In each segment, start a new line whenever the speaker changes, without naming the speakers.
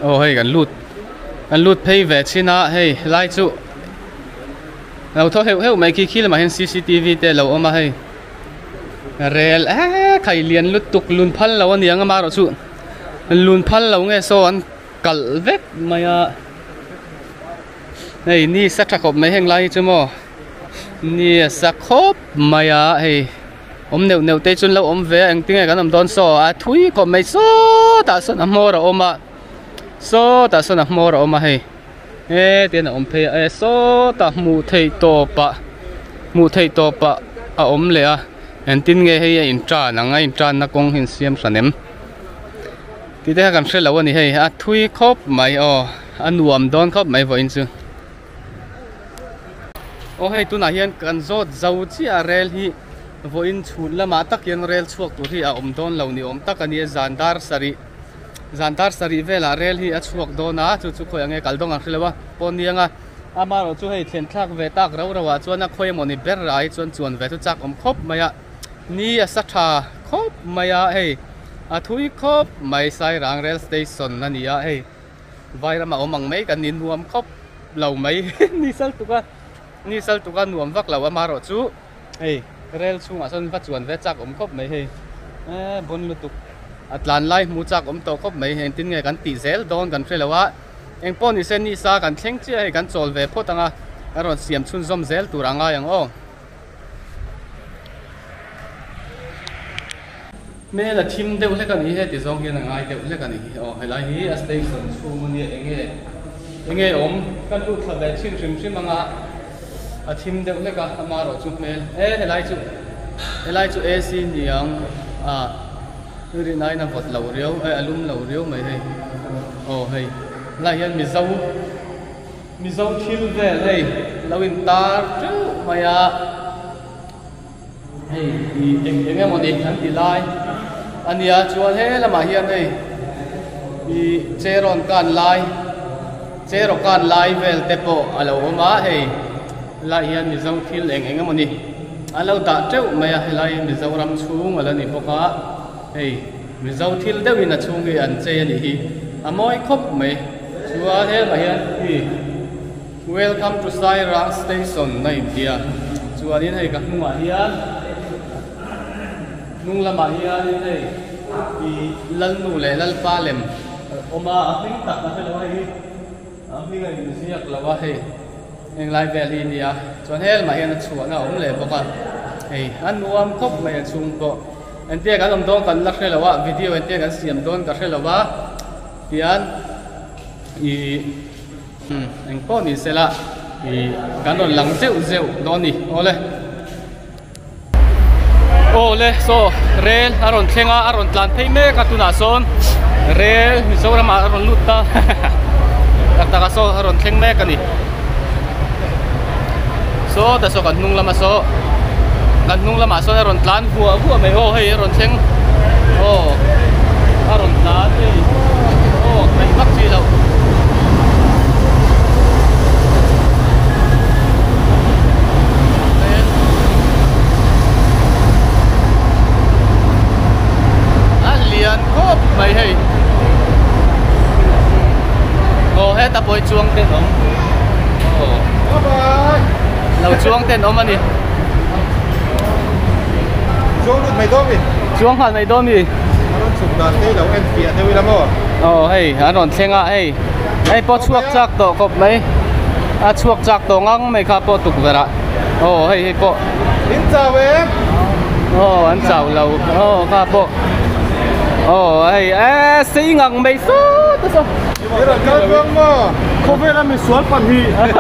Aw hei kan lut kan lut phei ve chin a hei helai chu lo thaw heuh heuh mai khi khi lamah hian cctv te a lo awm a hei rel eee khai lian lutuk lun phal lo a niang amaherawh chu lun phal lo nge saw an kalh vek mai a hei ni sa tha khawp mai heng lai hi chu maw ni a sa khawp mai a hei. Awm neuh neuh te chuan lo awm ve a engtinge kan awm dawn saw a thui khawp mai sawtah sawn a hmawr a awm a sawtah sawn a hmawr a awm a hei hetian a awm phei a e sawtah hmuh theih tawpah hmuh theih tawpah a awm leh a engtin nge hei a in tan ang a in tanna kawng hi an siam hran em tih te kha kan hre lo a ni hei a thui khawp mai aw a nuam dawn khawp mai vawiin chu. Aw hei tunah hian kan zawt zo chiah a rel hi vawiin chhun lamah tak hian rel chhuak tur hi a awm dawn lo ni awm tak a ni a zan dar sarih zan dar sarih velah rel hi a chhuak dawn a chu chu khawi ang nge kal dawng ang hrelo a pawn niang a amaherawh chu hei thlen thlak ve tak rau rauh ah chuan a khawi emawni ber ah hi chuan chuan ve chu chak awm khawp mai a ni a sa tha khawp mai a hei a thui khawp mai Sairang rel station a ni a hei. Vai ramah awm ang mai kan ni nuam khawp lo mai ni sal tuk a ni sal tuk a nuam vak lo amaherawh chu hei rel chhungah sawn va chuan ve chak awm khawp mai hei eee bawn lutuk a tlan lai hmu chak awm tawh khawp mai engtin nge kan tih zel dawn kan hre lo a engpawh ni se ni sa kan thleng chiah hei kan chawl ve phawt ang a a rawn siam chhunzawm zel tur a ngai ang aw. Hmel a thim deuh hlek a ni heti zawng hian a ngai deuh hlek a ni aw helai hi a station chhung a nia enge enge awm ka lut thla ve chhin hrim hrim anga a thim deuh hlek a amaherawh chu hmel e helai chu helai chu ac niang a rin aiin a vawt lo riau eh a lum lo riau mai hei aw hei helai hian mizo. Mizo thil vel hei lo in tar teuh mai a, hei ih eng eng emaw ni an ti lai a nia chuan he lamah hian hei ih cherawn kan lai cheraw kan lai vel te pawh a lo awm a hei helaiah hian mizo thil eng eng emaw ni an lo dah teuh mai a helai hi Mizoram chhung a la ni bawk a hei. Mizo thil deuhin a chhung hi an chei a nih hi a mawi khawp mai. Chuan helmah hian hi Welcome to Sairang Station a inti a, chuanin hei ka hnungah hian hnung lamah hianin hei ih Lalnu leh Lalpa lem a awm a, a hming tak ka hrelo a hei hi a hming a inziak lo a hei henglai vel hi a nia chuan helmah hian a chhuahna a awm leh bawk a hei a nuam khawp mai a chhung pawh. Entia kan awm dawn kan la hre lo a, video entia kan siam dawn ka hre lo a, tian ih umm eng pawh ni se la ih kan rawn lang zeuh zeuh dawn ni awle. Awle saw rel a rawn thleng a, a rawn tlan phei mek a tunah sawn rel Mizoram ah a rawn lut ta tak tak a saw a rawn thleng mek a ni. Saw ta saw kan hnung lama saw kan hnung lamah sawn a rawn tlan vuah vuah mai aw hei a rawn thleng aw a rawn tlan hei aw hnaih vak chi loh. A lian khawp mai hei aw heta pawh hi chuang ten awm. Lo chuang ten awm a ni.
Chuang lut mai dawn mi?
Chuang nghal mai dawn mi?
A rawn chhuk dan te lo en fiah deuh ila maw?
Aw hei an rawn thleng a hei hei pawh chhuak chak tawh khawp mai a chhuak chak tawh ngang mai kha pawh tukverh ah aw hei hei pawh
In chau em?
Aw an chau lo aw kha pawh aw hei e sei ngang mai sawt a saw.
I rawn kal chuang maw?
Khawvela misual pahnih hei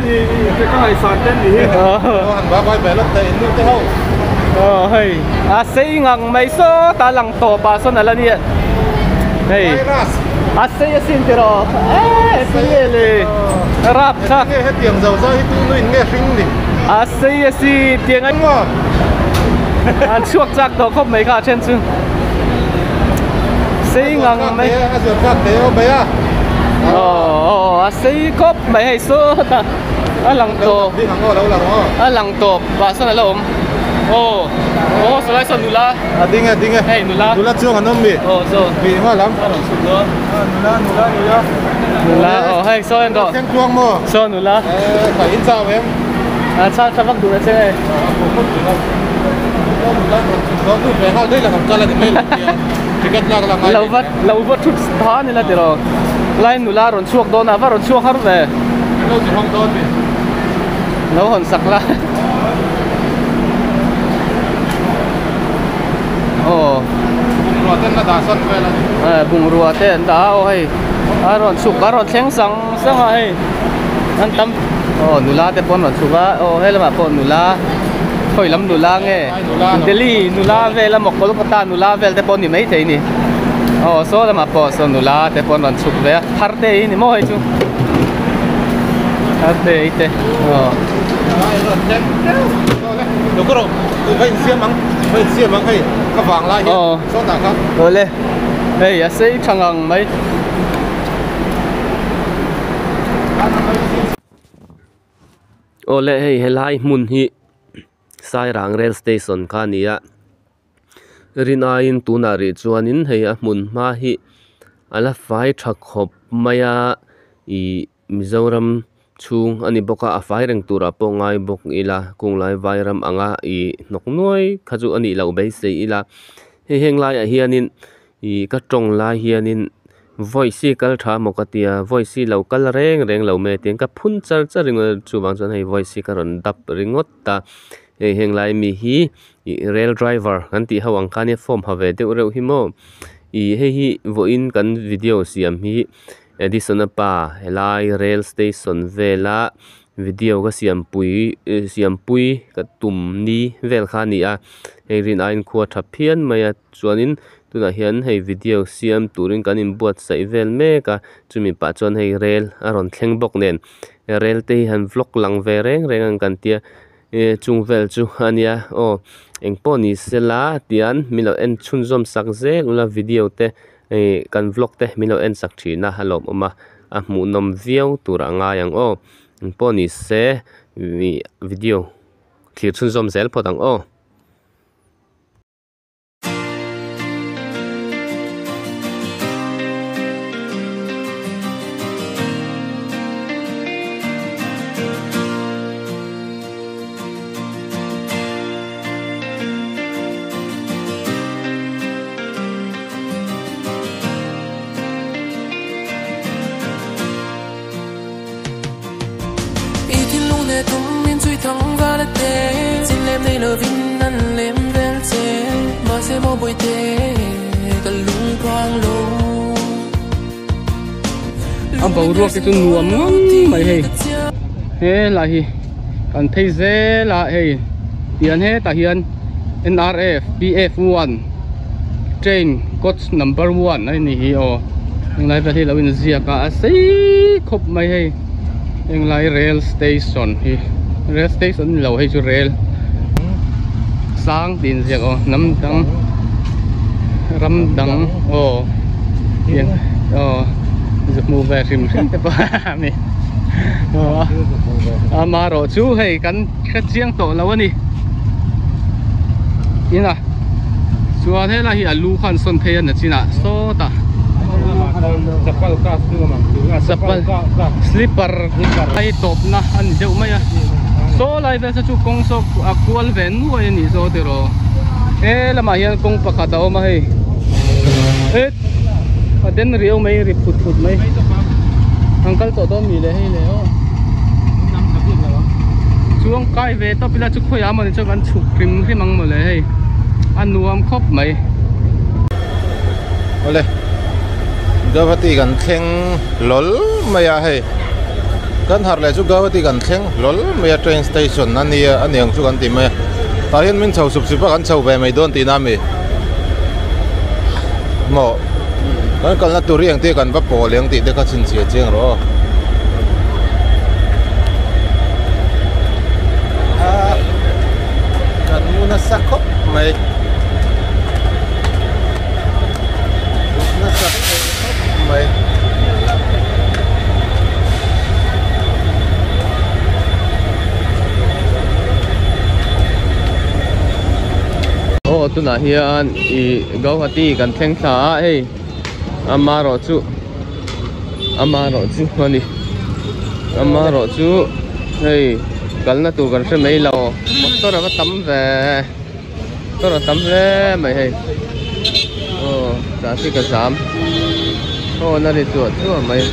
hi ka ngaihsan te ni hi.
Aw han ba bai bai lawk teh in nu te ho.
Aw hei a sei ngang mai sawt a lang tawp ah sawn a la nia. Hei a sei asin ti rawh e tinge le rap thlak.
Tinge hetiang zo zai hi tu nu in nge hring ni.
A sei asin tiang a an chhuak chak tawh khawp mai kha a then chu. Sei ngang mai.
A zuar thlak te awm mai a.
Aw a sei khawp mai hei sawtah a lang tawp.
Ding ang aw lo lang aw.
A lang tawp vah sawn a la awm. Aw aw sawlai saw nula
A ding e ding e
hei nula
nula chuang an awm mi
aw saw
mi hma lam
a rawn chhuk dawn
nula nula nula
nula aw hei saw en rawh
thleng tluang maw
saw nula
e ka in chau em
a chhang tha vak duh na che hei lo va lo va thut tha ni la tiraw lai nula rawn chhuak dawn a va rawn chhuak har ve lo hawn sak la aw bungrua te an dah a aw hei a rawn chhuk a rawn thleng sang sang a hei an tam aw nula te pawh an rawn chhuk a aw helamah pawh nula khawi lam nula nge Delhi nula vel emaw Kolkata nula vel te pawh a ni maithei a ni aw saw lamah pawh saw nula te pawh an rawn chhuk ve a thar te hi ni maw hei chu thar te hi te aw. Awle hei a sei tha ngang mai.
Awle hei helai hmun hi Sairang rail station kha a ni a rin aiin tunah rih chuanin hei a hmun hma hi a la fai tha khawp mai a ihh Mizoram chhung a ni bawk a a fai reng turah pawh ngai bawk ila kunglai vairam anga ih hnawk nuai kha chu a nih loh beisei ila hei heng laiah hianin ih ka tawng lai hianin voice hi kal tha maw ka tia voice hi lo kal reng reng lo mai a tiang ka phun char char ringawt a chuvang chuan hei voice hi ka rawn dap ringawt a hei heng lai mi hi ih rail driver kan tih ho ang khan nia form ha ve deuh reuh hi maw ih hei hi vawiin kan video siam hi Edison-a pa helai rail station vela video ka siampui siampui ka tum ni vel kha a ni a hei rin aiin khua tha phian mai a chuanin tunah hian hei video siam turin kan inbuatsaih vel mek a chumi pah chuan hei rel a rawn thleng bawk nen rel te hi han vlog lang ve reng reng ang kan tia eh chung vel chu a nia aw engpawh ni sela tian min lo en chhunzawm sak zel ula video te ih kan vlog te min lo en sak thin a a lawmawm a a hmuhnawm viau tur a ngai ang aw engpawh ni se ih video thlir chhunzawm zel phawt ang aw.
A boruak te chu nuam ngam mai hei helai hi kan phei zel a hei tian hetah hian N_R_F P_F one train coach number one a ni hi aw henglai vel hi lo inziak a a sei khawp mai hei henglai rail station hi rail station ni lo hei chu rail sang tih inziak aw hnam dang ram dang aw tiang aw zu hmu ve hrim hrim te pawh a ni aw amaherawh chu hei kan hre chiang tawh lo a ni ina chuan helai hi a lu khan sawn phei a na chinah sawtah chapal slipper ai tawpna a ni deuh mai a saw lai vel saw chu kawng saw a kual ve nuai a nih saw tiraw he lamah hian kawng pakhat a awm a hei het a den riau mai ri phut phut mai an kal tawh dawn mi le hei le aw chuang kai ve tawp ila chu khawiah mawni chuan kan chhuk hrim hrim ang mawle hei a nuam khawp mai.
Awle Guwahati kan thleng hlawl mai a hei kan harh leh chu Guwahati kan thleng hlawl mai a train station a nia a niang chu kan ti mai a tah hian min chho sup sup a kan chho ve mai dawn tihna a mi maw kan kalna tur hi engtia kan va pawl eng tih te kha chhinchhiah chiang rawh aw. Kan mu nasa khawp mai nasa khawp mai.
tunah hian ih Guwahati kan thleng thla a hei amaherawhchu amaherawhchu a ni amaherawhchu hei kalna tur kan hre mai lo motor a va tam ve motor a tam hle mai hei aw traffic a zam horn a ri chuah chuah mai.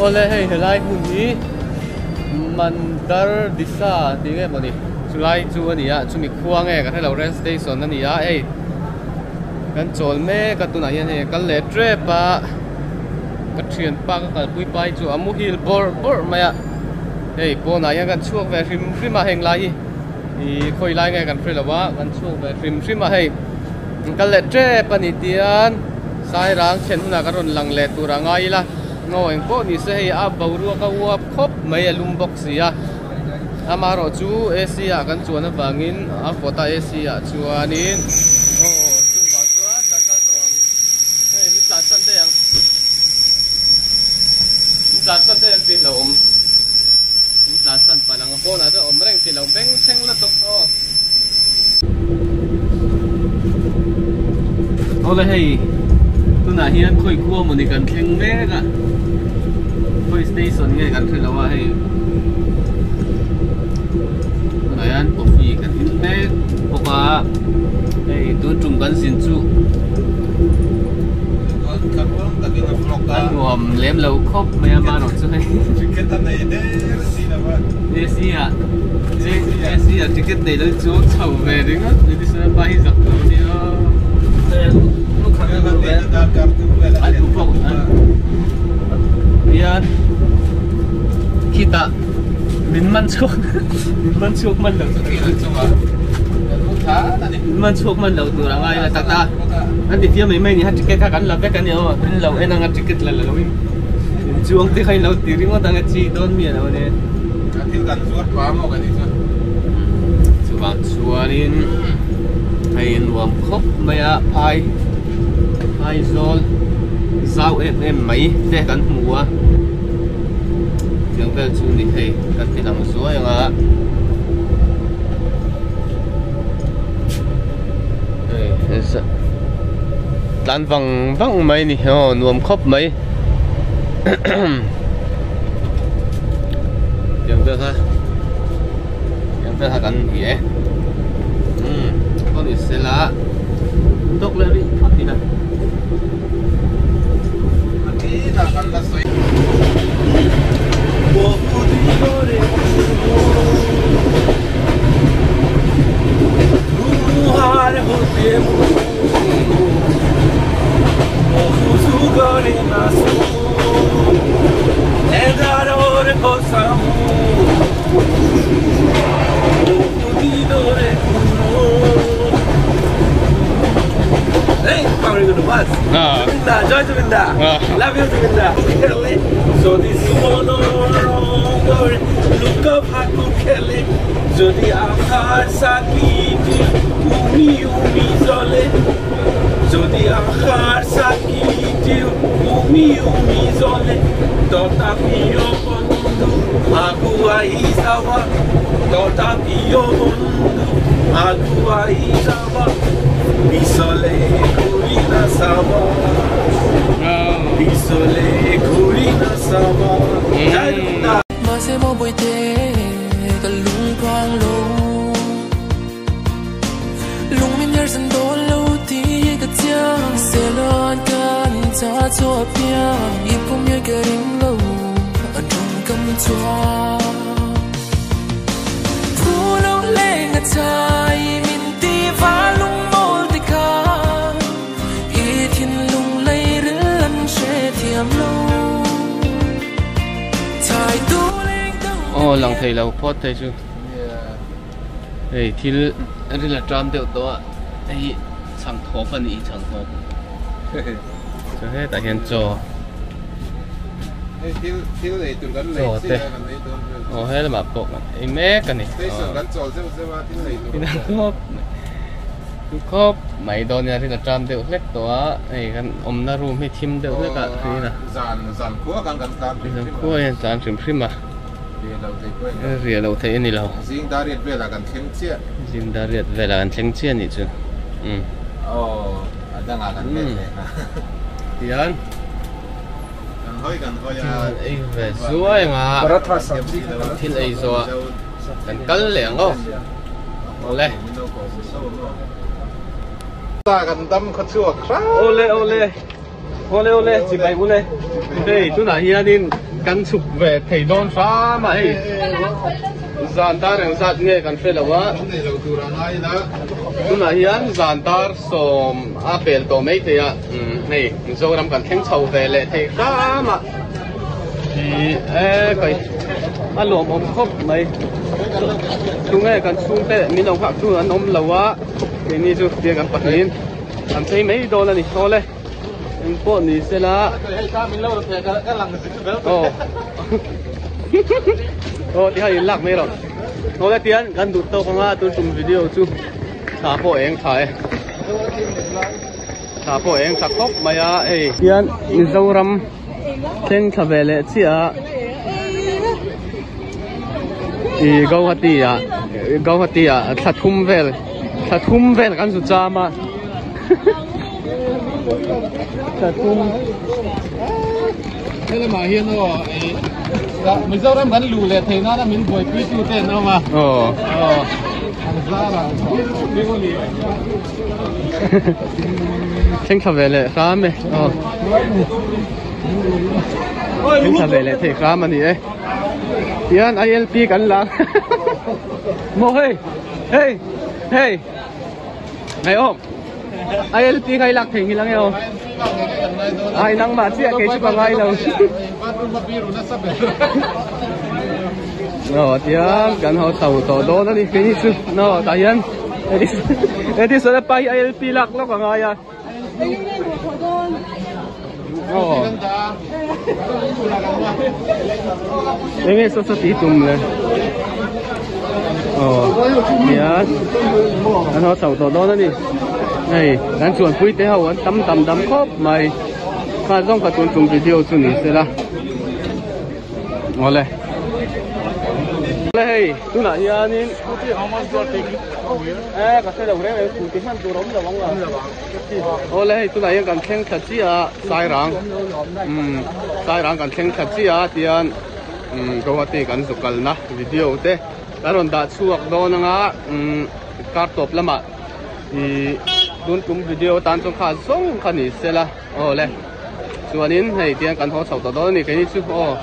Awle hei helai hmun hi Mandar Disa tih nge mawni chulai chu a ni a chumi khua nge ka hrelo rail station a ni a hei kan chawl mek a tunah hian hei a kal leh tep a ka thianpa ka kalpui pai chu a muhil bawrh bawrh mai a hei pawnah hian kan chhuak ve hrim hrim a heng lai hi ih khawi lai nge kan hre lo a kan chhuak ve hrim hrim a hei an kal leh tep a ni tian Sairang thlen hunah kan rawn lang leh tur a ngai ila ngaw eng pawh ni se hei a boruak a uap khawp mai a lum bawk si a amaherawh chu A_C ah kan chuan avangin a vawt a A_C ah chuanin aw chuvang chuan kan kal tawh ang hei min tlansan daih ang min tlansan daih ang tih hlauhawm min tlansan palh ang a pawnah chuan awm reng thei lo bengchheng lutuk aw. Awle hei tunah hian khawi khua mawni kan thleng mek a khawi station nge kan hre lo a hei tunah hian coffee kan in mek bawk a hei tun tum kan zin chu a nuam lem lo khawp mai a marawh chu hei AC ah AC ah ticket nei lo chu chho ve ringawt additional pa hi zak lo ania hian khitah min man chhuak min man chhuak man lo min man chhuak man lo tur a ngai a tata an ti fiam mai mai ni ha ticket kha kan la vek a nia aw an lo en anga ticket la la lo in. Chuang te kha in lo ti ringawt ang a chi dawn mi a lo ni.
A thil kan zuar pah maw ka tih chuan.
Chuvang chuanin hei a nuam khawp mai a phai phai zawl zau em em mai te kan hmu a tiang vel chu ni hei kan ti lang zuai ang a hei tlan vang vang mai a ni aw nuam khawp mai. Tiang vel kha tiang vel kha kan ni e umm pawn i sela tawk leh rih phawt ila. Aw lang thei lo phawt thei chu. Hei thil ril a ṭam deuh tawh a, hei hi chhangthawp a nih hi chhangthawp. Chu hetah hian chaw.
Hei thil thil ei tur kan lei chi a kan ei dawn vel.
Aw he lamah pawh kan ei mek a ni.
Station kan chawl zeuh zeuh a thil ei tur.
Khawp khawp mai dawn nia ril a ṭam deuh hlek tawh a, hei kan awmna room hi thim deuh hlek a hril a.
Zan zan khua khan kan tlan hrim hrim a.
Zan khua hian tlan hrim hrim a. Riah loh theih a ni lo.
Zing dar riat velah kan thleng chiah.
Zing dar riat velah kan thleng chiah nih chu.
Umm. Aw, a dangah kan let leh kha.
Tian.
Kan hawi kan hawi a.
Thil ei ve zuai ang a.
Paratha sabzi kha kan
Thil ei zawh a kan kal leh ang aw. Awle.
Ta kan dam khaw chhuak hram.
Awle awle. Awle awle chibai ule hei tunah hianin kan chhuk ve thei dawn hram a hei zan dar eng zat nge kan hre lo a tunah hian zan dar sawm a pel tawh mai thei a hei Mizoram kan thleng chho ve leh thei hram a ih e kai a lawmawm khawp mai tunge kan chhungte min lo nghak tu an awm lo a keini chu tiang kan pahnihin. An phei mai dawn a ni awle eng pawh ni sela aw aw ti khan in lak mai rawh awle tian kan duh tawk anga tun tum video chu thla pawh eng tha e thla pawh eng tha khawp mai a hei tian Mizoram thleng thla ve leh chiah a ih Guwahati ah Guwahati ah thla thum vel thla thum vel kan zu cham a thla thum
helamah hian aw ih Mizoram kan luh leh theih nana min buaipui tu te an awm a
aw
aw an zar ah
Thleng thla ve leh hram e aw Thleng thla ve leh thei hram a ni e Tihian ILP kan la Maw hei hei hei Ngai awm ILP kha i lak thei ngil ang e aw Ai nangmah chiah kei chu ka ngai lo Aw tiang kan ho chho tawh dawn a ni keini chu aw tah hian Edison a pa hi ILP lak lawk a ngai a aw enge saw saw tih tum le aw tiang kan ho chho tawh dawn a ni hei kan chuanpui te ho an tam tam dam khawp mai kha zawng ka tun tum video chu ni sela. Awle Awle hei tunah hianin e ka hre lo reng reng scooty hman tur a awm lo ang a Awle hei tunah hian kan thleng thla chiah a Sairang umm Sairang kan thleng thla chiah a tian umm Guwahati kan zu kalna video te kan rawn dah chhuak dawn anga umm kar tawp lamah ih tun tum video tan chuan kha zawng kha ni sela Awle chuanin hei tiang kan haw chho tawh dawn a ni keini chu aw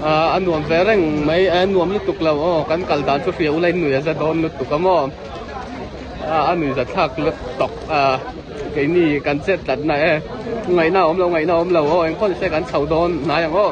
ah a nuam ve reng mai a nuam lutuk lo aw kan kal dan chu hria ula in nui a za dawn lutuk a maw ah a nui za thlak lutuk a keini kan chet tlat na e ngaihna a awm lo ngaihna a awm lo aw engpawh nise kan chho dawn hnai ang aw.